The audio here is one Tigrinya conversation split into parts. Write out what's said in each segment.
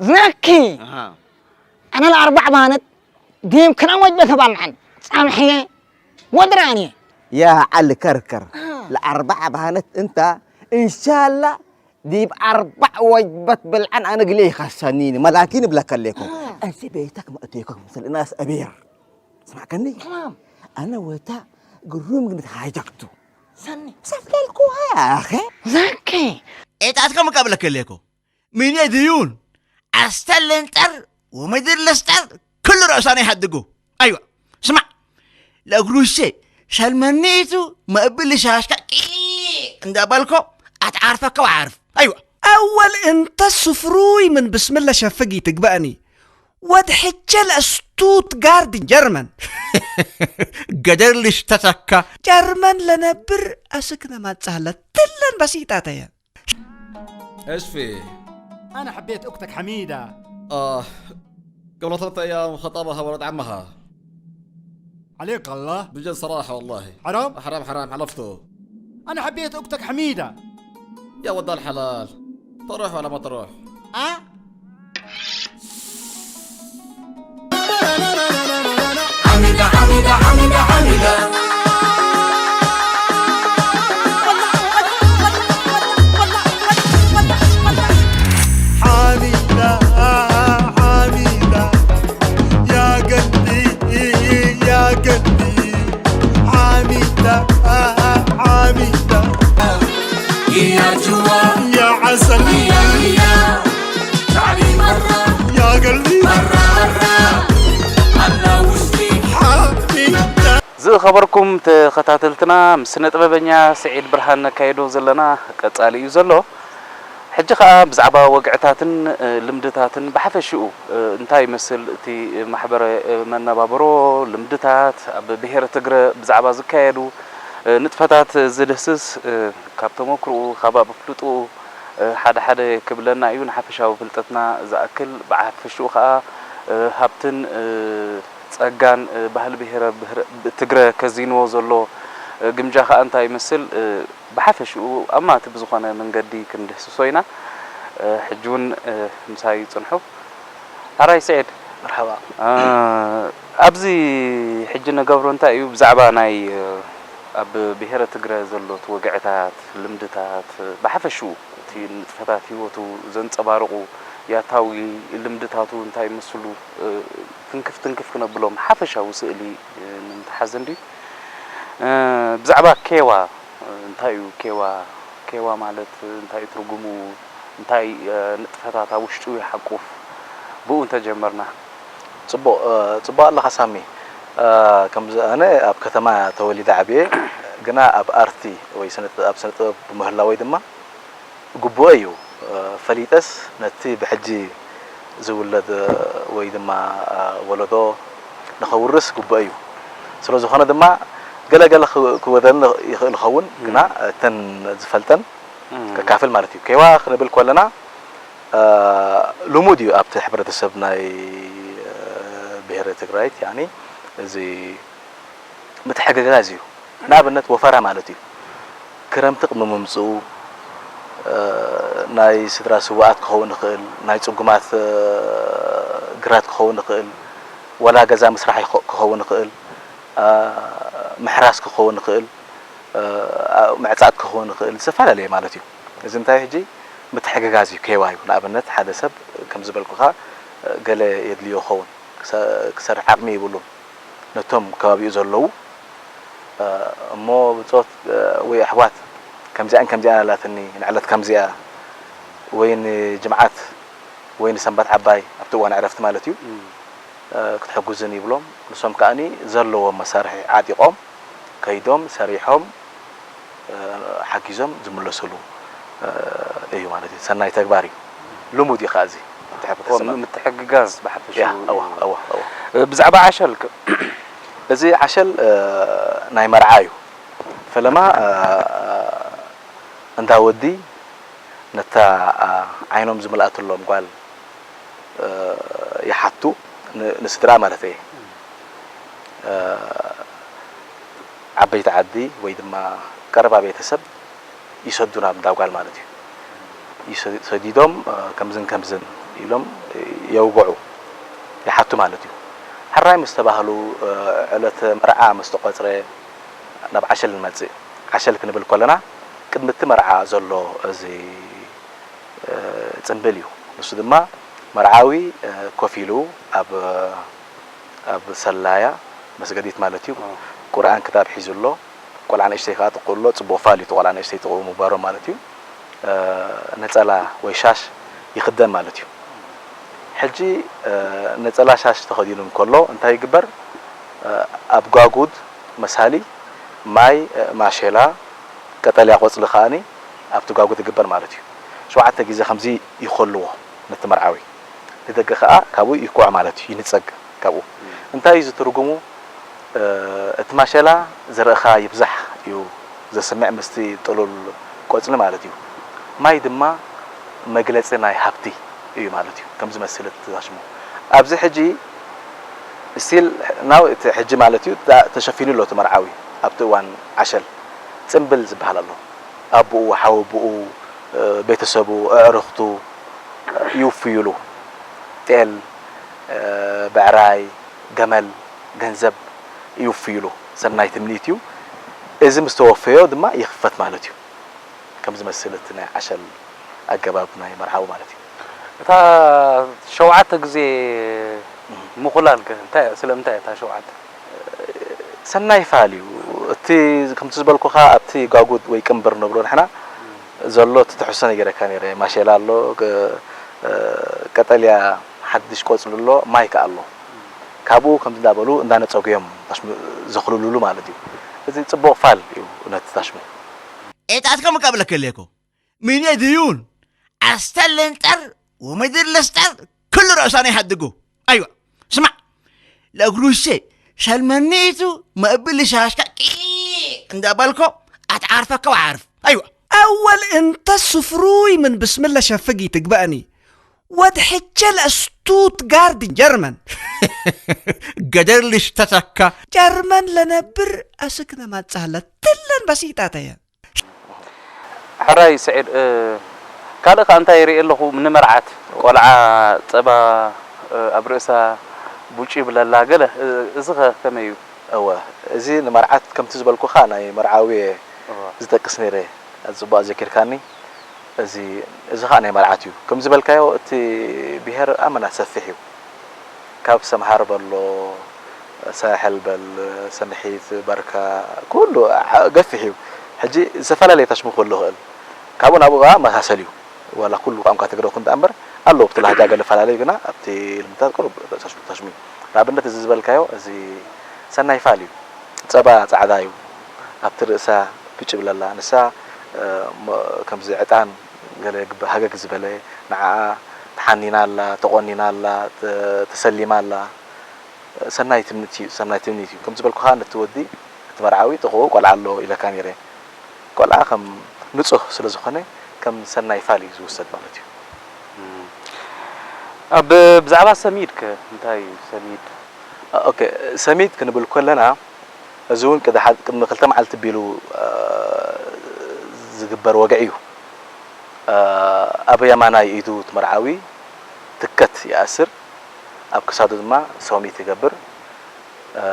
زكي. أها. أنا الأربع بانت ديم كنا موج بثبال عن سامحية ودرانية. يا علي كركر. آه. الأربع بانت أنت إن شاء الله ديب أربع وجبة بالعن أنا قلي خسانيني ملاكين بلا كليكم. آه. أنسي بيتك ما أتيكم مثل الناس أبير. سمعكني؟ تمام. أنا وتا قروم قلت هاجكتو. سني. سفلالكو يا أخي. زكي. إيه تعتكم قبل كليكو. من يديون. أستلنتر ومدير لستر كل رأساني هدقو. أيوة. اسمع. لأقروشي. شالمنيتو ما أبلي شاشكا. عند بالكو. أتعرفك وعارف. أيوة. أول أنت سفروي من بسم الله شفقي تقبأني. ወድ ሕቸል ስቱትጋርድ ጀርመን ገደር ልሽተተካ ጀርመን ለነብር ኣስክነ ማጻለ ትለን በሲጣተየ። እሽፊ أنا حبيت أختك حميدة. آه قبل ثلاثة أيام خطبها ولد عمها. عليك الله. بجد صراحة والله. حرام؟ حرام حرام حلفته. أنا حبيت أختك حميدة. يا ود الحلال، تروح ولا ما تروح؟ أه؟ حميدة، حميدة، حميدة، حميدة. حميدة، حميدة، يا قلبي، يا قلبي. حميدة، حميدة. يا جوا. يا عسل. يا، يا. تعالي مرة. يا قلبي. مرة، مرة. الله وسطي. حميدة. ዝኸበርኩም ተኸታተልትና፣ ምስ ስነ ጥበበኛ ስዒድ ብርሃን ነካይዶ ዘለና ቀጻሊ እዩ ዘሎ። ሕጂ ኸኣ ብዛዕባ ወግዕታትን፣ እ፣ ልምድታትን ብሓፈሽኡ፣ እ፣ እንታይ ይመስል እቲ ማሕበረ፣ እ፣ መነባብሮ፣ ልምድታት፣ ኣብ ብሄረ ትግረ ብዛዕባ ዝካየዱ፣ እ፣ ንጥፈታት ዝድህስስ፣ እ፣ ካብ ተመክርኡ፣ ካብ ኣፍልጥኡ፣ እ፣ ሓደ ሓደ ክብለና እዩ። ንሓፈሻዊ ፍልጠትና ዝኣክል፣ ብሓፈሽኡ ኸኣ፣ እ፣ ሃብትን፣ እ፣ ጸጋን፣ እ፣ ባህሊ ብሄረ ብህረ-፣ ትግረ ከዚንዎ ዘሎ፣ እ፣ ግምጃ ኸኣ እንታይ ይመስል፣ እ፣ ብሓፈሽኡ ኣማቲ ብዝኾነ መንገዲ ክንድህስሶ ኢና። እ፣ ሕጂ እውን፣ እ፣ ምሳይ ይጽንሑ። ሕራይ ስዒድ። መርሓባ። እ፣ ኣብዚ ሕጂ ንገብሮ እንታይ እዩ፣ ብዛዕባ ናይ፣ እ፣ ኣብ ብሄረ ትግረ ዘሎ እቲ ወግዕታት፣ ልምድታት፣ ብሓፈሽኡ እቲ ንጥፈታት ህይወቱ ዘንጸባርቑ ያታዊ ልምድታቱ እንታይ ይመስሉ፣ እ፣ ትንክፍ ትንክፍ ክነብሎም ሓፈሻዊ ስእሊ፣ እ፣ ንምትሓዝ እንድዩ። እ፣ ብዛዕባ ኬዋ፣ እ፣ እንታይ እዩ ኬዋ? ኬዋ ማለት እንታይ እዩ ትርጉሙ? እንታይ፣ እ፣ ንጥፈታት ኣብ ውሽጡ ይሓቁፍ? ብኡ እንተጀመርና። ጽቡቕ፣ እ፣ ጽቡቕ ኣለኻ ሳሚ። እ፣ ከምዚ ኣነ ኣብ ከተማ ተወሊደ ዓብየ፣ ግና ኣብ ኣርቲ ወይ ስነ-፣ ኣብ ስነ ጥበብ ብምህላወይ ድማ ግቡእ እዩ። እ፣ ፈሊጠስ ነቲ ብሕጂ ዝውለድ፣ እ፣ ወይ ድማ፣ እ፣ ወለዶ ንኸውርስ ግቡእ እዩ። ስለ ዝኾነ ድማ ገለ ገለ ክወ-፣ ክወደኒ ይኽእል ይኸውን፣ ግና እተን ዝፈልጠን እም። ከካፍል ማለት እዩ። ኬዋ ክንብል ከለና፣ እ፣ ልሙድ እዩ ኣብቲ ሕብረተሰብ ናይ፣ እ፣ ብሄረ ትግራይት፣ ያኒ እዚ ምትሕግጋዝ እዩ። ንኣብነት ወፈራ ማለት እዩ። ክረምቲ ቅድሚ ምምጽኡ፣ እ፣ ናይ ስድራ ስዉኣት ክኸውን ይኽእል፣ ናይ ጽጉማት፣ እ፣ ግራት ክኸውን ይኽእል፣ ወላ ገዛ ምስራሕ ይኸ-፣ ክኸውን ይኽእል፣ እ፣ ምሕራስ ክኸውን ይኽእል፣ እ፣ ምዕጻድ ክኸውን ይኽእል፣ ዝተፈላለየ ማለት እዩ። እዚ እንታይ ሕጂ ምትሕግጋዝ እዩ፣ ኬዋ እዩ። ንኣብነት ሓደ ሰብ ከም ዝበልኩኻ፣ እ፣ ገለ የድልዮ ይኸውን፣ ክሰ-፣ ክሰርሕ ዓቕሚ ይብሉን። ነቶም ከባቢኡ ዘለዉ፣ እ፣ እሞ ብጾት፣ እ፣ ወይ ኣሕዋት ከምዚኣን ከምዚኣን ኣላትኒ፣ ንዕለት ከምዚኣ ወይ ንጅምዓት ወይ ንሰንበት ዓባይ ኣብቲ እዋን ዕረፍቲ ማለት እዩ፣ እም። እ፣ ክትሕጉዝን ይብሎም። ንሶም ከኣኒ ዘለዎም መሳርሒ ዓጢቖም ከይዶም ሰሪሖም እ፣ ሓጊዞም ዝምለስሉ፣ እ፣ እዩ ማለት እዩ። ሰናይ ተግባር እዩ። ልሙድ እዩ ኸዓ እዚ ኣብቲ ሕብረተሰብ። ም-፣ ምትሕግጋዝ ብሓፈሽኡ ያ፣ እወ፣ እዩ። እወ፣ እወ። እ፣ ብዛዕባ ዓሸል ከ? እዚ ዓሸል፣ እ፣ ናይ መርዓ እዩ። ፈለማ፣ እ፣ እንዳ ወዲ ነታ፣ እ፣ ዓይኖም ዝመልኣትሎም ጓል፣ እ፣ ይሓቱ፣ ን-፣ ንስድራ ማለት እየ። እ፣ ዓበይቲ ዓዲ ወይ ድማ ቀረባ ቤተሰብ ይሰዱ ናብ እንዳ ጓል ማለት እዩ። ይሰ-፣ ሰዲዶም፣ እ፣ ከምዝን ከምዝን ኢሎም የውግዑ፣ ይሓቱ ማለት እዩ። ሕራይ ምስ ተባህሉ፣ እ፣ ዕለት መርዓ ምስ ተቖጽረ ናብ ዓሸል ንመጽእ። ዓሸል ክንብል ከለና ቅድሚ እቲ መርዓ ዘሎ እዚ፣ እ፣ ጽምብል እዩ። ንሱ ድማ መርዓዊ፣ እ፣ ኮፍ ኢሉ ኣብ፣ ኣብ ሰላያ መስገዲት ማለት እዩ። ቁርኣን ክታብ ሒዙ ኣሎ። ቆልዓ ንእሽተይ ከኣ ጥቕኡ ኣሎ። ጽቡቕ ፋል እዩ እቲ ቆልዓ ንእሽተይ ጥቕኡ ምግባሮም ማለት እዩ። እ፣ ነጸላ ወይ ሻሽ ይኽደን ማለት እዩ። ሕጂ፣ እ፣ ነጸላ ሻሽ ተኸዲኑ እንከሎ እንታይ ይግበር? እ፣ ኣብ ጓጉድ መሳሊ ማይ፣ እ፣ ማሸላ፣ ቀጠልያ ቆጽሊ ከኣኒ ኣብቲ ጓጉድ ይግበር ማለት እዩ። ሸውዓተ ግዜ ከምዚ ይኸልዎ ነቲ መርዓዊ። ንደገ ከኣ ካብኡ ይኩዕ ማለት እዩ፣ ይንጸግ ካብኡ። እንታይ እዩ እዚ ትርጉሙ? እ፣ እቲ ማሸላ ዘርእኻ ይብዛሕ እዩ ዘስምዕ ምስቲ ጥሉል ቆጽሊ ማለት እዩ። ማይ ድማ መግለጺ ናይ ሃብቲ እዩ ማለት እዩ። ከም ዝመስል እቲ ታሽሙ። ኣብዚ ሕጂ ስቲል ናው እቲ ሕጂ ማለት እዩ ዳ-፣ ተሸፊኑ ኣሎ እቲ መርዓዊ። ኣብቲ እዋን ዓሸል ጽምብል ዝበሃል ኣሎ። ኣቦኡ፣ ሓወቦኡ፣ እ፣ ቤተሰቡ፣ ኣዕሩኽቱ ይውፍዩሉ። ጤል፣ እ፣ ብዕራይ፣ ገመል፣ ገንዘብ ይውፍዩሉ። ሰናይ ትምኒት እዩ። እዚ ምስ ተወፈዮ ድማ ይኽፈት ማለት እዩ። ከም ዝመስል እቲ ናይ ዓሸል ኣገባብ ናይ መርዓዊ ማለት እዩ። እታ ሸውዓተ ግዜ ምኹላል ከ እንታይ እያ? ስለምንታይ እያ እታ ሸውዓተ? ሰናይ ፋል እዩ። እቲ ከምቲ ዝበልኩኻ ኣብቲ ጓጉድ ወይ ቅንብር ንብሎ ንሕና ዘሎ እቲ ትሕዝቶ ነጊረካ ነይረ። ማሸላ ኣሎ፣ ቅ-፣ እ፣ ቀጠልያ ሓድሽ ቆጽሊ ኣሎ፣ ማይ ከኣ ኣሎ። ካብኡ ከምዚ እንዳበሉ እንዳነጸጉ እዮም ታሽሙ ዘኹልሉሉ ማለት እዩ። እዚ ጽቡቕ ፋል እዩ ነቲ ታሽሙ። ኤጣትከም ከብለከ ሌኮ ሚኔ ድዩን ኣስተለንጠር ወምድር ለስጠር ክሉ ርእሳና ይሃድጉ። ኣይዋ ስማዕ ለግሩሴ ሰልመኒቱ መእብል ሻሽካ ቂ እንዳበልኮ ኣትዓርፈካ ወዓርፍ። ኣይዋ ኣወል እንተ ስፍሩይ ምን ብስምላ ሸፍግ ይትግበእኒ ወድ ሕቸ ለስቱትጋርድ ጀርመን ገደር ልሽተተካ ጀርመን ለነብር ኣስክነ ማጻህለ ትለን በሲጣተየ። ሕራይ ስዒድ፣ እ፣ ካልእ ከኣ እንታይ ይርኢ ኣለኹ፣ ንመርዓት ቆልዓ ጸባ፣ እ፣ ኣብ ርእሳ ቡጭ ይብለላ ገለ፣ እ፣ እዚ ኸ ከመይ እዩ? እወ፣ እዚ ንመርዓት ከምቲ ዝበልኩኻ ናይ መርዓዊ እየ እወ። ዝጠቅስ ነይረ። ጽቡቕ ኣዘኪርካኒ። እዚ፣ እዚ ኸኣ ናይ መርዓት እዩ። ከም ዝበልካዮ እቲ ብሄር ኣመና ሰፊሕ እዩ። ካብ ሰምሃር በሎ፣ ሳሕል በል፣ ሰንሒት፣ በርካ፣ ኩሉ ዓ-፣ ገፊሕ እዩ። ሕጂ ዝተፈላለየ ታሽሙ ክህሉ ይኽእል። ካብኡ ናብኡ ከኣ መሳሰል እዩ። ዋላ ኩሉ ቋንቋ ትግረ ይኹን ደኣ እምበር፣ ኣለዎ ኣብቲ ላህጃ ገለ ፈላለዩ፣ ግና ኣብቲ ልምድታት ቅሩብ ታሽሙ፣ ታሽሙ እዩ። ንኣብነት እዚ ዝበልካዮ፣ እዚ ሰናይ ፋል እዩ። ጸባ ጻዕዳ እዩ። ኣብቲ ርእሳ ብጭ ብለላ። ንሳ፣ እ፣ ሞ-፣ ከምዚ ዕጣን ገለ ግብ-፣ ሃገግ ዝበለ፣ ንዓኣ ተሓኒና ኣላ፣ ተቖኒና ኣላ፣ ተ-፣ ተሰሊማ ኣላ። ሰናይ ትምኒት እዩ፣ ሰናይ ትምኒት እዩ። ከም ዝበልኩኻ ነቲ ወዲ፣ እቲ መርዓዊ ጥቕኡ ቆልዓ ኣሎ ኢለካ ነይረ። ቆልዓ ከም ንጹህ ስለ ዝኾነ ከም ሰናይ ፋል እዩ ዝውሰድ ማለት እዩ። ኣብ ብዛዕባ ሰሚድ ከ እንታይ እዩ ሰሚድ? ኦኬ፣ ሰሚድ ክንብል ከለና እዚ እውን ቅድሚ ሓ-፣ ቅድሚ ክልተ መዓልቲ ቢሉ፣ እ፣ ዝግበር ወግዒ እዩ። እ፣ ኣብ የማናይ ኢዱ እቲ መርዓዊ ትከት ይኣስር፣ ኣብ ክሳዱ ድማ ሰሚድ ይገብር። እ፣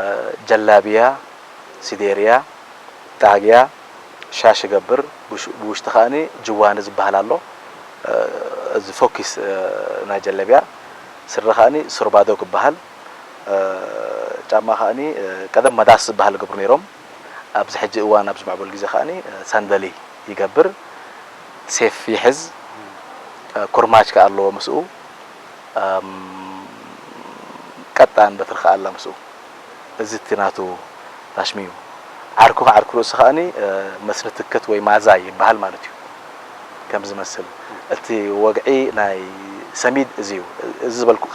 ጀላብያ፣ ሲዴርያ፣ ጣግያ፣ ሻሽ ይገብር። ብሽ-፣ ብውሽጢ ከኣኒ ጅዋኒ ዝበሃል ኣሎ። እ፣ እዚ ፎኪስ፣ እ፣ ናይ ጀለብያ። ስረ ከኣኒ ሱርባዶ ክበሃል። እ፣ ጫማ ከኣኒ፣ እ፣ ቀደም መዳስ ዝበሃል ይገብሩ ነይሮም። ኣብዚ ሕጂ እዋን ኣብዚ ምዕቡል ግዜ ከኣኒ፣ እ፣ ሳንደሊ ይገብር። ሴፍ ይሕዝ። እ፣ ኩርማጅ ከኣ ኣለዎ ምስኡ። እም፣ ቀጣን በትሪ ከኣ ኣላ ምስኡ። እዚ እቲ ናቱ ታሽሚ እዩ። ዓርኩ ዓርኩ ርእሱ ከኣኒ፣ እ፣ መስሪ ትክት ወይ ማዛ ይበሃል ማለት እዩ። ከም ዝመስል። እቲ ወግዒ ናይ ሰሚድ እዚ እዩ። እዚ ዝበልኩኻ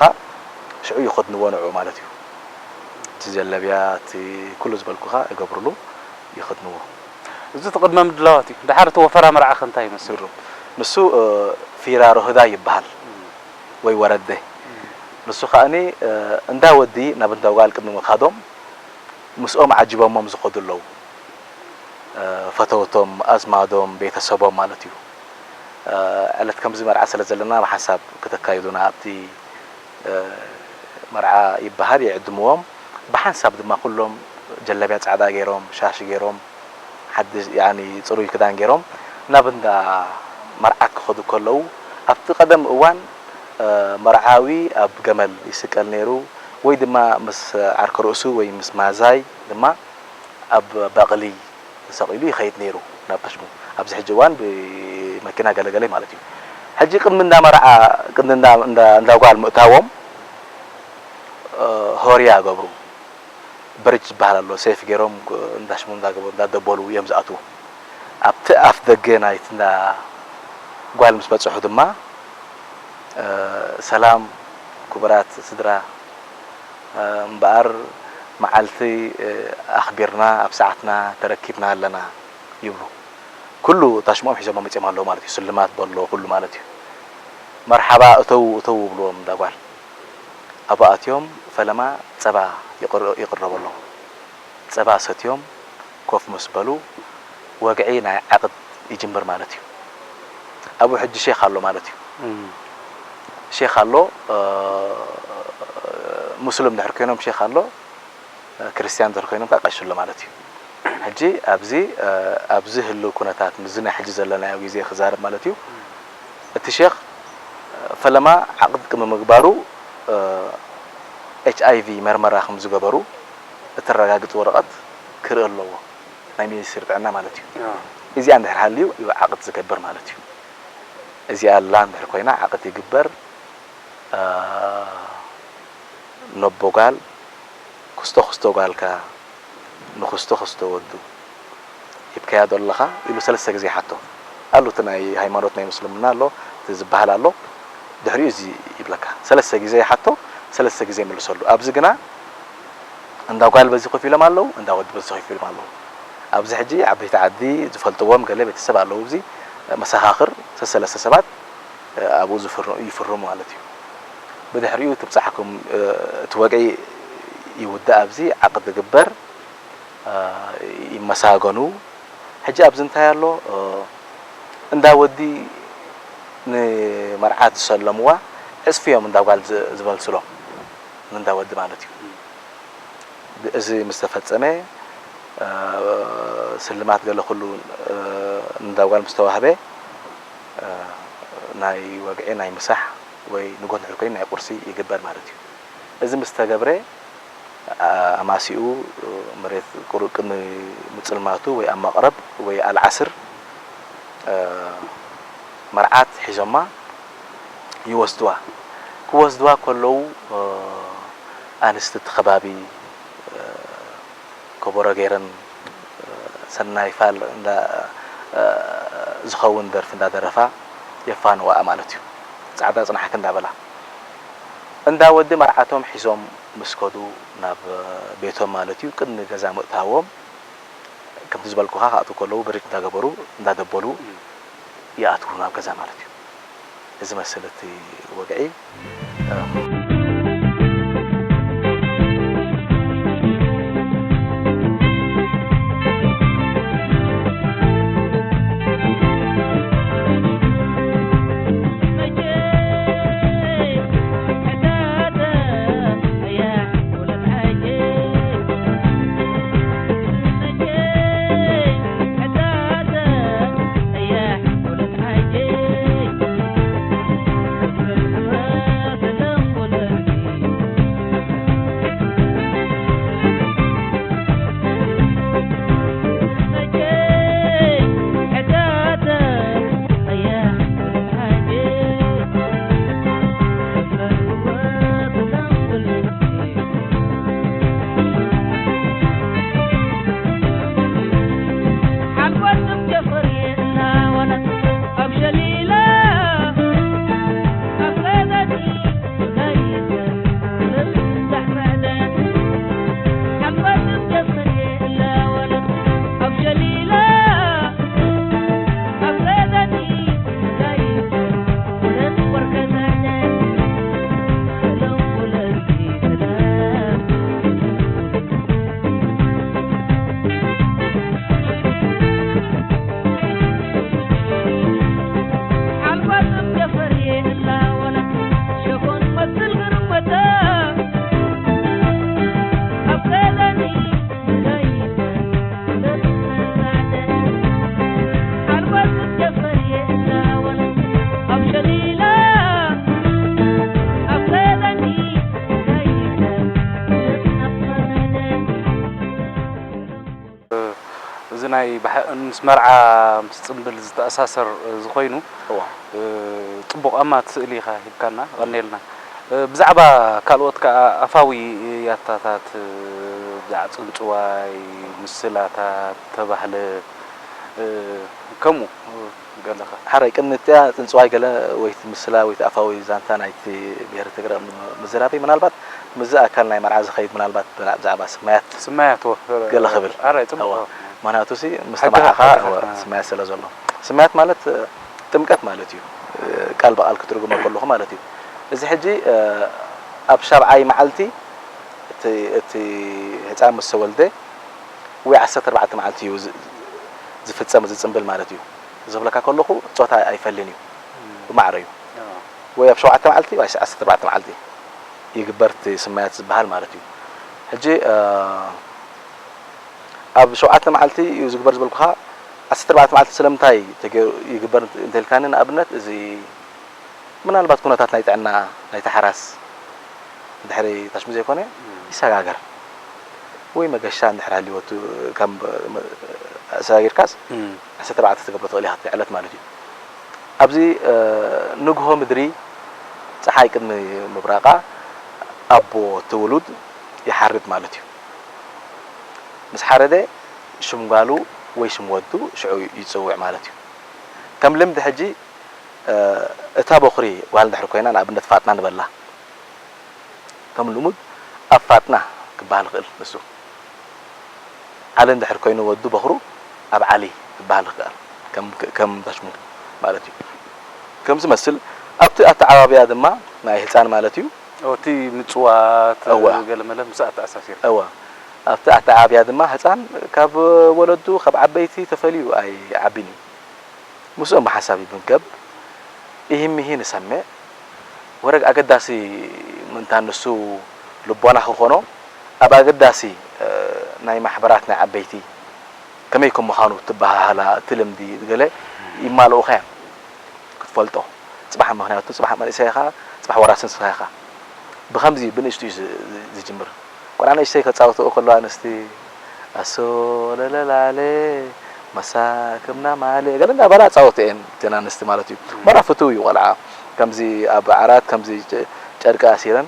ሽዑ ይኸድንዎ ንዕኡ ማለት እዩ። እቲ ጀለብያ፣ እቲ ኩሉ ዝበልኩኻ ይገብርሉ፣ ይኸድንዎ። እዚ እቲ ቅድመ ምድላዋት እዩ። ድሓር እቲ ወፈራ መርዓ ከ እንታይ ይመስል? ግሩም። ንሱ፣ እ፣ ፊራ ሮህዳ ይበሃል። ወይ ወረደ። ንሱ ከኣኒ፣ እ፣ እንዳ ወዲ ናብ እንዳ ጓል ቅድሚ ምኻዶም ምስኦም ዓጂቦሞም ዝኸዱ ኣለዉ። እ፣ ፈተውቶም፣ ኣዝማዶም፣ ቤተሰቦም ማለት እዩ። ዕለት ከምዚ መርዓ ስለ ዘለና ብሓንሳብ ክተካይዱና ኣብቲ መርዓ ይበሃል፣ ይዕድምዎም። ብሓንሳብ ድማ ኩሎም ጀለብያ ጻዕዳ ገይሮም፣ ሻሽ ገይሮም፣ ሓድሽ ያኒ ጽሩይ ክዳን ገይሮም ናብ እንዳ መርዓ ክኸዱ ከለዉ፣ ኣብቲ ቀደም እዋን መርዓዊ ኣብ ገመል ይስቀል ነይሩ፣ ወይ ድማ ምስ ዓርከ ርእሱ ወይ ምስ ማዛይ ድማ ኣብ በቕሊ ተሰቒሉ ይኸይድ ነይሩ ናብ ታሽሙ። ኣብዚ ሕጂ እዋን ብመኪና ገለገለ ማለት እዩ። ሕጂ ቅድሚ እንዳ መርዓ፣ ቅድሚ እንዳ፣ እንዳ፣ እንዳ ጓል ምእታዎም፣ እ፣ ሆርያ ገብሩ። በርጅ ዝበሃል ኣሎ፣ ሴፍ ገይሮም፣ እ፣ እንዳ ሽሙ እንዳገበሩ፣ እንዳደበሉ እዮም ዝኣትዉ። ኣብቲ ኣፍ ደገ ናይቲ እንዳ ጓል ምስ በጽሑ ድማ፣ እ፣ ሰላም ክቡራት ስድራ፣ እምበኣር መዓልቲ ኣኽቢርና ኣብ ሰዓትና ተረኪብና ኣለና ይብሉ። ኩሉ ታሽምኦም ሒዞሞ መጺኦም ኣለዉ ማለት እዩ። ስልማት በሎ ኩሉ ማለት እዩ። መርሓባ እተዉ እተዉ ይብልዎም እንዳ ጓል። ኣብኡ ኣትዮም ፈለማ ጸባ ይቕር-፣ ይቕረበሎም። ጸባ ሰትዮም ኮፍ ምስ በሉ ወግዒ ናይ ዓቕድ ይጅምር ማለት እዩ። ኣብኡ ሕጂ ሼኽ ኣሎ ማለት እዩ። እም። ሼኽ ኣሎ፣ እ፣ ሙስሊም ድሕር ኮይኖም ሼኽ ኣሎ፣ እ፣ ክርስትያን ድሕር ኮይኖም ከዓ ቀሺ ኣሎ ማለት እዩ። ሕጂ ኣብዚ፣ እ፣ ኣብዚ ህልው ኩነታት ምስዚ ናይ ሕጂ ዘለናዮ ግዜ ክዛረብ ማለት እዩ። እቲ ሼኽ፣ እ፣ ፈለማ ዓቕድ ቅድሚ ምግባሩ፣ እ፣ ኤች ኣይ ቪ መርመራ ከም ዝገበሩ እተረጋግጽ ወረቐት ክርኢ ኣለዎ። ናይ ሚኒስትሪ ጥዕና ማለት እዩ። ኣዎ። እዚኣ እንድሕር ሃልዩ እዩ ዓቕድ ዝገብር ማለት እዩ። እዚኣ ኣላ እንድሕር ኮይና ዓቕድ ይግበር። እ፣ ነቦ ጓል፣ ክስቶ ክስቶ ጓልካ፣ ንክስቶ ክስቶ ወዱ ሂብካያ ዶ ኣለኻ? ኢሉ ሰለስተ ግዜ ይሓቶ። ኣሉ እቲ ናይ ሃይማኖት ናይ ምስልምና ኣሎ፣ እቲ ዝበሃል ኣሎ። ድሕሪኡ እዚ ይብለካ። ሰለስተ ግዜ ይሓቶ፣ ሰለስተ ግዜ ይምልሰሉ። ኣብዚ ግና እንዳ ጓል በዚ ኮፍ ኢሎም ኣለዉ፣ እንዳ ወዲ በዚ ኮፍ ኢሎም ኣለዉ። ኣብዚ ሕጂ ዓበይቲ ዓዲ ዝፈልጥዎም ገለ ቤተሰብ ኣለዉ። ኣብዚ መሰኻኽር ሰሰለስተ ሰባት ኣብኡ ዝፍር-፣ ይፍርሙ ማለት እዩ። ብድሕሪኡ ትብጻሕኩም፣ እ፣ እቲ ወግዒ ይውዳእ፣ ኣብዚ ዓቕዲ ይግበር፣ እ፣ ይመሳገኑ። ሕጂ ኣብዚ እንታይ ኣሎ? እ፣ እንዳ ወዲ ንመርዓት ዝሰለምዋ ዕጽፊ እዮም እንዳ ጓል ዝ-፣ ዝመልስሎም፣ ንእንዳ ወዲ ማለት እዩ። እዚ ምስ ተፈጸመ፣ እ፣ ስልማት ገለ ኩሉ፣ እ፣ ንእንዳ ጓል ምስ ተዋህበ፣ እ፣ ናይ ወግዒ ናይ ምሳሕ ወይ ንጎንሒ ኮይኑ ናይ ቁርሲ ይግበር ማለት እዩ። እዚ ምስ ተገብረ፣ ኣ-፣ ኣማሲኡ መሬት ቁሩብ ቅድሚ ምጽልማቱ ወይ ኣብ መቕረብ ወይ ኣልዓስር፣ እ፣ መርዓት ሒዞማ ይወስድዋ። ክወስድዋ ከለዉ፣ እ፣ ኣንስቲ እቲ ከባቢ፣ እ፣ ከበሮ ገይረን፣ እ፣ ሰናይ ፋል እንዳ፣ እ፣ ዝኸውን ደርፊ እንዳደረፋ የፋንዋኣ ማለት እዩ። ጻዕዳ ጽናሕኪ እንዳበላ። እንዳ ወዲ መርዓቶም ሒዞም ምስ ከዱ ናብ ቤቶም ማለት እዩ፣ ቅድሚ ገዛ ምእታዎም፣ ከምቲ ዝበልኩኻ ክኣትዉ ከለዉ ብሪድ እንዳገበሩ፣ እንዳደበሉ ይኣትዉ ናብ ገዛ ማለት እዩ። እዚ መስል እቲ ወግዒ። ናይ ባሕ-፣ ምስ መርዓ ምስ ጽምብል ዝተኣሳሰር፣ እ፣ ዝኾይኑ፣ እዋ። እ፣ ጽቡቕ ኣማት ስእሊ ኢኻ ሂብካና፣ ቀኔልና። እ፣ ብዛዕባ ካልኦት ከኣ ኣፋዊ ያታታት፣ እ፣ ብዛዕባ ጽንጽዋይ፣ ምስላታት፣ ተባህለ፣ እ፣ ከምኡ፣ እ፣ ገለኻ። ሓራይ ቅድሚ እቲኣ ጽንጽዋይ ገለ ወይቲ ምስላ ወይቲ ኣፋዊ ዛንታ ናይቲ ብሄር ትግረ ም-፣ ምዝራበይ ምናልባት ምስዚ ኣካል ናይ መርዓ ዝኸይድ ምናልባት ብላ-፣ ብዛዕባ ስማያት ስማያት፣ ወ-፣ ገለ ክብል። ኣራይ ጽቡቕ። እዋ። ምኽንያቱ ሲ ምስ ሕጂ ተመርዓኻ፣ ከ-፣ እዋ፣ ከ-፣ ስማያት ስለ ዘሎ። ስማያት ማለት፣ እ፣ ጥምቀት ማለት እዩ። እ፣ ቃል ብቓል ክትርጉሞ ከለኹ ማለት እዩ። እዚ ሕጂ፣ እ፣ ኣብ ሻብዓይ መዓልቲ እቲ፣ እቲ ህጻን ምስ ተወልደ ወይ ዓሰርተ ኣርባዕተ መዓልቲ እዩ ዝ-፣ ዝፍጸም እዚ ጽምብል ማለት እዩ። ዝብለካ ከለኹ ጾታ ኣይፈልን እዩ። እም። ብማዕረ እዩ። ኣዎ። ወይ ኣብ ሸውዓተ መዓልቲ ወይ ዓሰርተ ኣርባዕተ መዓልቲ ይግበር እቲ ስማያት ዝበሃል ማለት እዩ። ሕጂ፣ እ፣ ኣብ ሸውዓተ መዓልቲ እዩ ዝግበር ዝበልኩኻ፣ ዓሰርተ ኣርባዕተ መዓልቲ ስለምንታይ ተገይሩ ይግበር እንተ-፣ እንተልካኒ፣ ንኣብነት፣ እዚ ምናልባት ኩነታት ናይ ጥዕና ናይቲ ሓራስ እንድሕሪ ታሽሙ ዘይኮነ፣ እም። ይሰጋገር። ወይ መገሻ እንድሕር ሃልይዎ፣ እቲ ከም ኣሰጋጊርካስ እም። ዓሰርተ ኣርባዕተ ክትገብሮ ትኽእል ኢኻ፣ እቲ ዕለት ማለት እዩ። ኣብዚ፣ እ፣ ንግሆ ምድሪ፣ ጸሓይ ቅድሚ ምብራቓ፣ ኣቦ እቲ ውሉድ ይሓርድ ማለት እዩ። ምስ ሓረደ፣ ሽም ጓሉ ወይ ሽም ወዱ ሽዑ ይጽውዕ ማለት እዩ። ከም ልምዲ ሕጂ፣ እ፣ እታ በኹሪ ጓል እንድሕር ኮይና፣ ንኣብነት ፋጥና ንበላ። ከም ልሙድ ኣብ ፋጥና ክበሃል ይኽእል ንሱ። ዓሊ እንድሕር ኮይኑ ወዱ በኹሩ ኣብ ዓሊ ክበሃል ይኽእል። ከም፣ ከም ታሽሙ ማለት እዩ። ከም ዝመስል ኣብቲ ኣተዓባብያ ድማ ናይ ህጻን ማለት እዩ። ኦ፣ እቲ ምጽዋት እወ። ገለ መለ ምስ ኣተኣሳሲር። እወ። ኣብቲ ኣተዓባብያ ድማ ህጻን ካብ ወለዱ ካብ ዓበይቲ ተፈልዩ ኣይዓብን እዩ። ምስኦም ብሓንሳብ ይምገብ። ኢሂን ሚሂን ይሰምዕ። ወረግ ኣገዳሲ ምእንታን ንሱ ልቦና ክኾኖ፣ ኣብ ኣገዳሲ፣ እ፣ ናይ ማሕበራት ናይ ዓበይቲ ከመይ ከም ምዃኑ ትበሃሃላ፣ እቲ ልምዲ ገለ ይማልኡኻ እዮም ክትፈልጦ። ጽባሕ፣ ምኽንያቱ ጽባሕ መንእሰይ ኢኻ፣ ጽባሕ ወራሲ ንስኻ ኢኻ። ብኸምዚ ብንእሽቱ እዩ ዝ-፣ ዝ-፣ ዝጅምር። ቆልዓ ንእሽተይ ከጻውትኦ ከለዋ ኣንስቲ፣ ኣሶ ለለላለ፣ መሳ ክምና ማለ፣ ገለ እንዳበላ ኣጻውትኤን እተን ኣንስቲ ማለት እዩ። መራ ፍቱው እዩ ቆልዓ። ከምዚ ኣብ ዓራት ከምዚ ጨ-፣ ጨርቂ ኣሲረን፣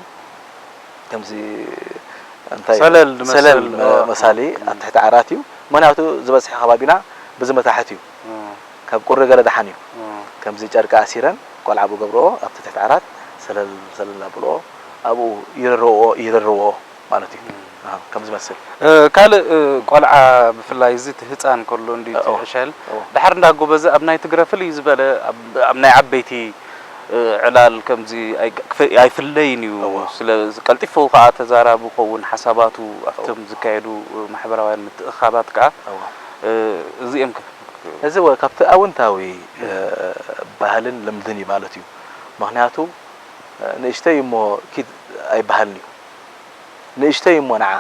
ከምዚ እንታይ፣ ሰለል ዝመስል፣ ሰለል መ-፣ ኦ። መሳሊ ኣብ ትሕቲ ዓራት እዩ። ምኽንያቱ ዝበዝሐ ከባቢና ብዚ መታሕት እዩ። ኦ። ካብ ቁሪ ገለ ደሓን እዩ። ኦ። ከምዚ ጨርቂ ኣሲረን ቆልዓ ብገብርኦ ኣብቲ ትሕቲ ዓራት ሰለል ሰለል ኣብልኦ ኣብኡ ይርርዎ፣ ይርርዎ ማለት እዩ። ም። ኣሃ፣ ከም ዝመስል። እ፣ ካልእ፣ እ፣ ቆልዓ ብፍላይ እዚ እቲ ህጻን ከሎ እንዲ እቲ ኦ፣ ዕሸል ኦ። ድሓር እንዳጎበዘ ኣብ ናይ ትግረ ፍልይ ዝበለ ኣብ፣ ኣብ ናይ ዓበይቲ፣ እ፣ ዕላል ከምዚ ኣይ-፣ ክፍ-፣ ኣይፍለይን እዩ። እዎ። ስለ ቀልጢፉ ከዓ ተዛራቢ ክኸውን ሓሳባቱ ኣብቶም እዎ። ዝካየዱ፣ እ፣ ማሕበራውያን ምትእኻባት ከዓ፣ እዎ። እ፣ እዚኦም ከ-፣ እዚ ወ-፣ ካብቲ ኣውንታዊ፣ እ፣ ባህልን ልምድን እዩ ማለት እዩ። ምኽንያቱ፣ እ፣ ንእሽተይ እሞ ኪድ ኣይበሃልን እዩ። ንእሽተይ እሞ ንዓ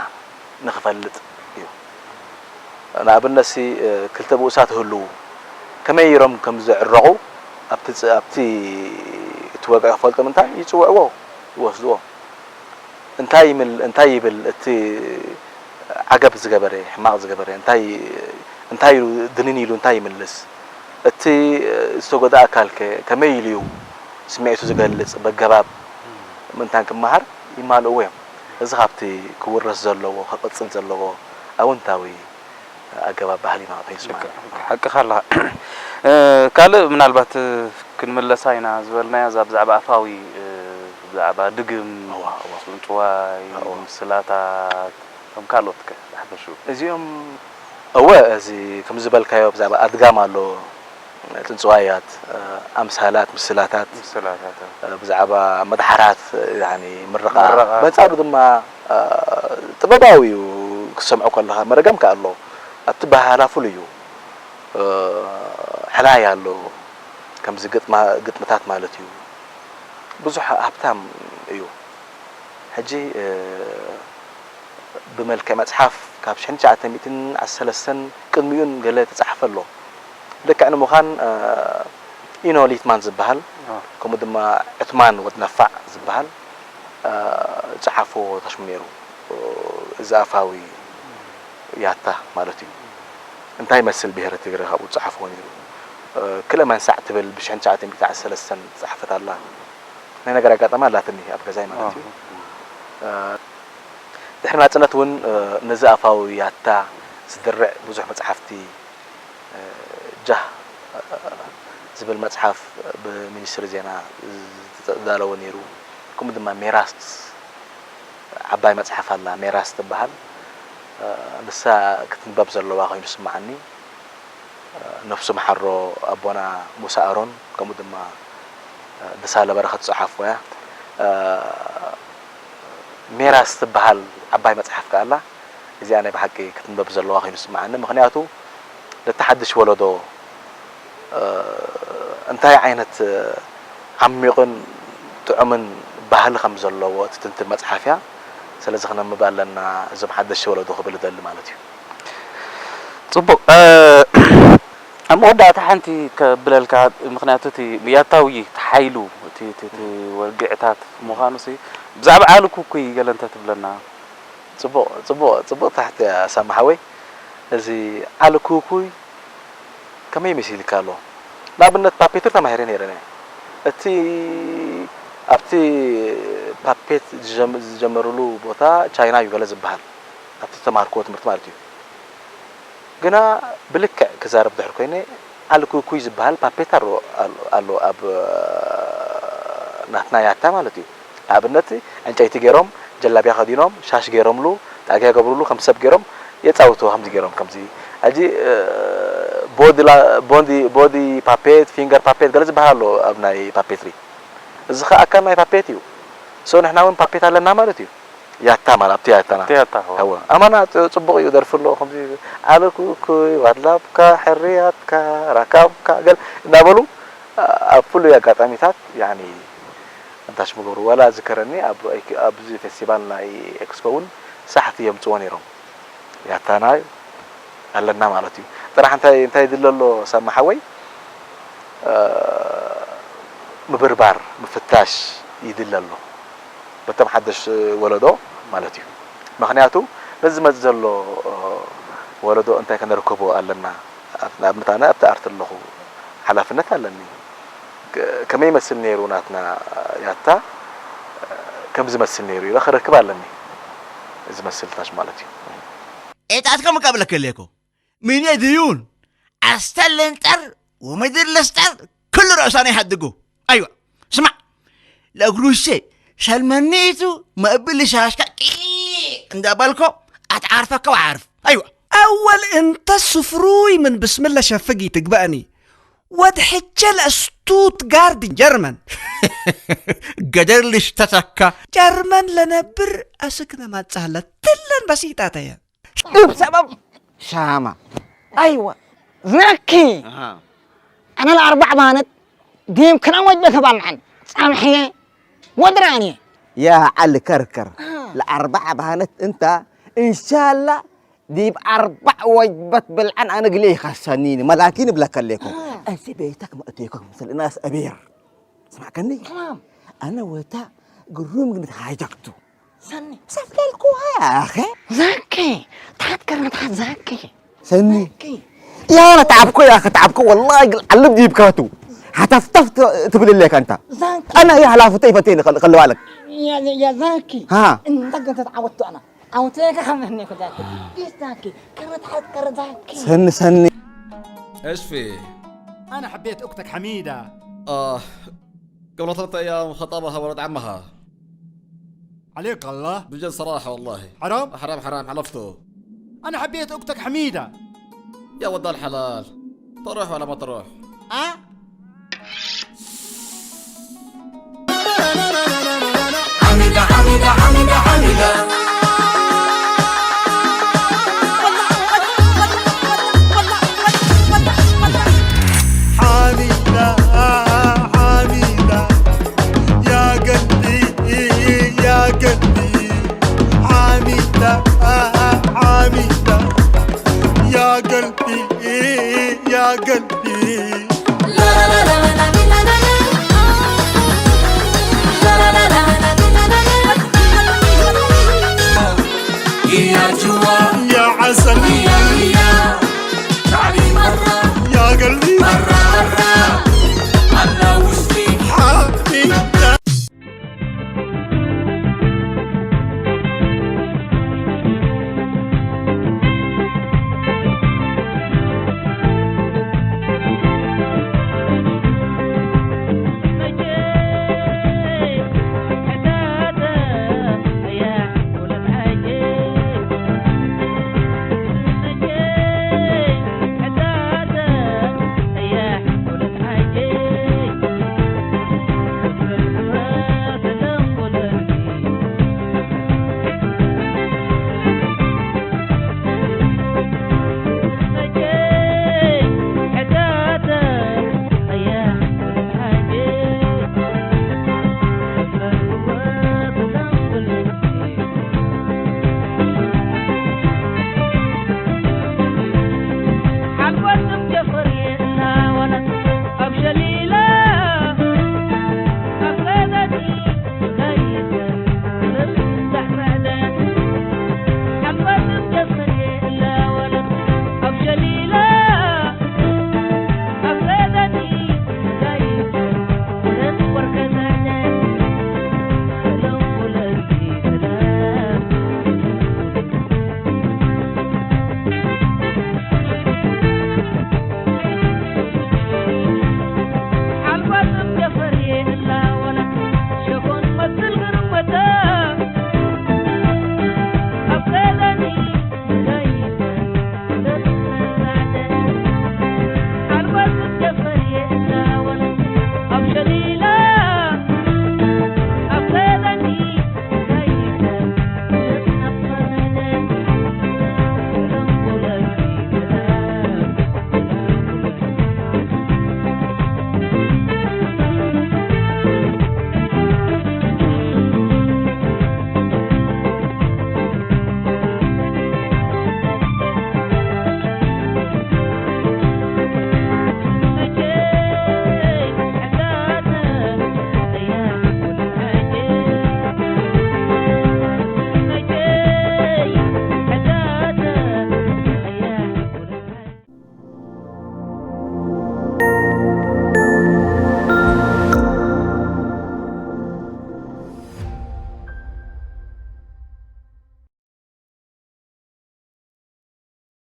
ንኽፈልጥ እዩ። ንኣብነትሲ፣ እ፣ ክልተ ብኡሳት ይህልዉ። ከመይ ኢሮም ከም ዝዕረቑ ኣብቲ ጽ-፣ ኣብቲ እቲ ወግዒ ክፈልጡ ምእንታን ይጽውዕዎ፣ ይወስድዎ። እንታይ ይምል-፣ እንታይ ይብል እቲ ዓገብ ዝገበረ፣ ሕማቕ ዝገበረ፣ እንታይ፣ እንታይ ኢሉ ድንን ኢሉ እንታይ ይምልስ? እቲ ዝተጎድኣ ኣካልከ ከመይ ኢሉ እዩ ስምዒቱ ዝገልጽ? በገባብ ምእንታን ክመሃር ይማልእዎ እዮም። እዚ ካብቲ ክውረስ ዘለዎ፣ ክቕጽል ዘለዎ ኣወንታዊ ኣገባብ ባህሊ ኢና ኮይኑ ዝስማዕና። ልክዕ፣ ሓቅኻ ኣለኻ። እ፣ ካልእ ምናልባት፣ እ፣ ክንምለሳ ኢና ዝበልናዮ፣ እዛ ብዛዕባ ኣፋዊ፣ እ፣ ብዛዕባ ድግም፣ እዋ፣ እዋ። ጽንጽዋይ፣ እዋ። ምስላታት፣ ከም ካልኦት ከ ብሓፈሽኡ? እዚኦም፣ እወ፣ እዚ ከም ዝበልካዮ ብዛዕባ ኣድጋም ኣሎ፣ ጽንጽዋያት፣ እ፣ ኣምሳላት፣ ምስላታት፣ ምስላታት፣ እ፣ ብዛዕባ መድሓራት፣ ያኒ ምርቓ። ምርቓ። በንጻሩ ድማ፣ እ፣ ጥበባዊ እዩ ክትሰምዖ ከለኻ፣ መደገም ከኣ ኣሎ። ኣብቲ በሃላ ፍሉይ እዩ። እ፣ ሕላይ ኣሎ። ከምዚ ግጥማ-፣ ግጥምታት ማለት እዩ። ብዙሕ ሃብታም እዩ። ሕጂ፣ እ፣ ብመልክዕ መጽሓፍ ካብ ሽሕን ትሽዓተ ሚእትን ዓሰርተ ሰለስተን ቅድሚኡን ገለ ተጻሕፈ ኣሎ። ልክዕ ንምዃን፣ እ፣ ኢኖ ሊትማን ዝበሃል፣ አ። ከምኡ ድማ ዕትማን ወድ ነፋዕ ዝበሃል፣ እ፣ ዝጸሓፎ ታሽሙ ነይሩ። እዚ ኣፋዊ ያታ ማለት እዩ። እንታይ ይመስል ብሄረ ትግረ ካብኡ ዝጸሓፍዎ ነይሩ። ክልእ መንሳዕ ትብል ብሽሕን ትሽዓተ ሚእቲ ዓሰርተ ሰለስተን ዝጸሓፈት ኣላ። ናይ ነገር ኣጋጣሚ ኣላትኒ ኣብ ገዛይ ማለት እዩ። ድሕሪ ናጽነት እውን ነዚ ኣፋዊ ያታ ዝድርዕ ብዙሕ መጽሓፍቲ ጃህ ዝብል መጽሓፍ ብሚኒስትሪ ዜና ዝተዳለወ ነይሩ። ከምኡ ድማ ሜራስ ዓባይ መጽሓፍ ኣላ፣ ሜራስ ትበሃል። ንሳ ክትንበብ ዘለዋ ኮይኑ ስምዓኒ። ነፍሱ መሓሮ ኣቦና ሙሳ ኣሮን ከምኡ ድማ ደሳለ በረኸት ዝጸሓፍዋ እያ። ሜራስ ትበሃል ዓባይ መጽሓፍ ከኣ ኣላ። እዚኣ ናይ ብሓቂ ክትንበብ ዘለዋ ኮይኑ ዝስምዓኒ። ምኽንያቱ ነቲ ሓድሽ ወለዶ እንታይ ዓይነት ዓሚቕን ጥዑምን ባህሊ ከም ዘለዎ ትትንትን መጽሓፍ እያ። ስለዚ ክነንብባ ኣለና እዞም ሓደሽቲ ወለዶ ክብል እደሊ ማለት እዩ። ጽቡቕ። ኣብ መወዳእታ ሓንቲ ከብለልካ፣ ምኽንያቱ እቲ ያታዊ እቲ ሓይሉ እቲ ወግዕታት ምዃኑ ሲ ብዛዕባ ዓሊ ኩኩይ ገለ እንተ ትብለና። ጽቡቕ ጽቡቕ ጽቡቕ ትሕቲ ሳሚ ሓወይ። እዚ ዓሊ ኩኩይ ከመይ መሲልካ ኣሎ? ንኣብነት ፓፔትሪ ተማሂረ ነይረ እየ። እቲ ኣብቲ ፓፔት ዝጀመርሉ ቦታ ቻይና እዩ ገለ ዝበሃል ኣብቲ ዝተማሃርክዎ ትምህርቲ ማለት እዩ። ግና ብልክዕ ክዛረብ ድሕር ኮይነ ዓሊ ኩኩይ ዝበሃል ፓፔት ኣሎ ኣሎ ኣብ ናትና ያታ ማለት እዩ። ንኣብነት ዕንጨይቲ ገይሮም ጀላብያ ከዲኖም ሻሽ ገይሮምሉ ጣግያ ገብርሉ ከም ሰብ ገይሮም የጻውትዎ ከምዚ ገይሮም ከምዚ ሕጂ ቦዲ ቦዲ ፓፔት ፊንገር ፓፔት ገለ ዝበሃል ኣሎ ኣብ ናይ ፓፔትሪ እዚ ከኣ ኣካል ናይ ፓፔት እዩ። ሶ ንሕና እውን ፓፔት ኣለና ማለት እዩ። ያታ ማለት ኣብቲ ያታና ኣብቲ ያታ፣ እወ። እወ ኣማና ጽ- ጽቡቕ እዩ ደርፊ ኣሎ ከምዚ ዓሊ ኩኩይ ዋድላብካ ሕርያትካ ራካብካ ገል እናበሉ ኣብ ፍሉይ ኣጋጣሚታት ያኒ እንታሽ ምገብሩ ወላ ዝከረኒ ኣብ ኣብዚ ፌስቲቫል ናይ ኤክስፖ እውን ሳሕቲ የምፅዎ ነይሮም ያታና ኣለና ማለት እዩ። ጥራሕ እንታይ እንታይ ይድለ ኣሎ ሳሚ ሓወይ ምብርባር ምፍታሽ ይድለ ኣሎ በቶም ሓደሽ ወለዶ ማለት እዩ። ምክንያቱ ነዚ ዝመፅእ ዘሎ ወለዶ እንታይ ከነርከቦ ኣለና ንኣብነት ኣነ ኣብቲ ኣርቲ ኣለኹ ሓላፍነት ኣለኒ ከመይ ይመስል ነይሩ ናትና ያታ ከም ዝመስል ነይሩ ኢለ ክረክብ ኣለኒ እዚ መስልታሽ ማለት እዩ። ኤጣትከም ከብለክ ለኮ ምኔ ድዩን ኣስተልንጠር ወመድር ለስጠር ክሉ ርእሳነ ይሓድጉ ኣይዋ ስማዕ ለእግሩሴ ሰልመኒቱ መእብል ሻሽካ ቂ እንዳበልኮ ኣትዓርፈካ ወዓርፍ ኣይዋ أول أنت سفروي من بسم الله شفقي تقبأني ودحجل أستوت جاردن جرمن ገደል ልሽተተካ ጀርመን ለነብር እስክ ነማጻለ ትለን በሲጣተየ እብ ሰበብ ሻማ ኣይወ ዘኪ ኣነ ለኣርባዕ ማነት ዲም ክነም ወጅበ ተባልዐን ጸምሕየ ወድራንየ يا علي كركر الأربع بهانت أنت إن شاء الله ديب أربع وجبة بالعن أنا قلي خسنيني ملاكين بلا كليكم أنت بيتك ما أتيكم مثل الناس أبير سمعكني تمام أنا وتا قروم قلت هاجكتو ሰኒ ሰፍለልኩዋ يا أخي ዛኪ ታትከር መትሓት ዛኪ ሰኒ يا أنا تعبكو يا أخي تعبكو والله قل علب ديب كاتو حتفتف تبل لك أنت ዛኪ أنا يا هلا فتي فتيني خلي بالك يا يا ዛኪ ها እንተገ ተትዓወቱ ኣና ዓውተካ ከመህኔኩ ዛኪ ጊስ ዛኪ ከመትሓት ከረ ዛኪ ሰኒ ሰኒ اشفي أنا حبيت أختك حميدة آه قبل ثلاثة أيام خطبها ولد عمها عليك الله بجد صراحة والله حرام حرام حرام حلفته أنا حبيت أختك حميدة يا ود الحلال تروح ولا ما تروح أه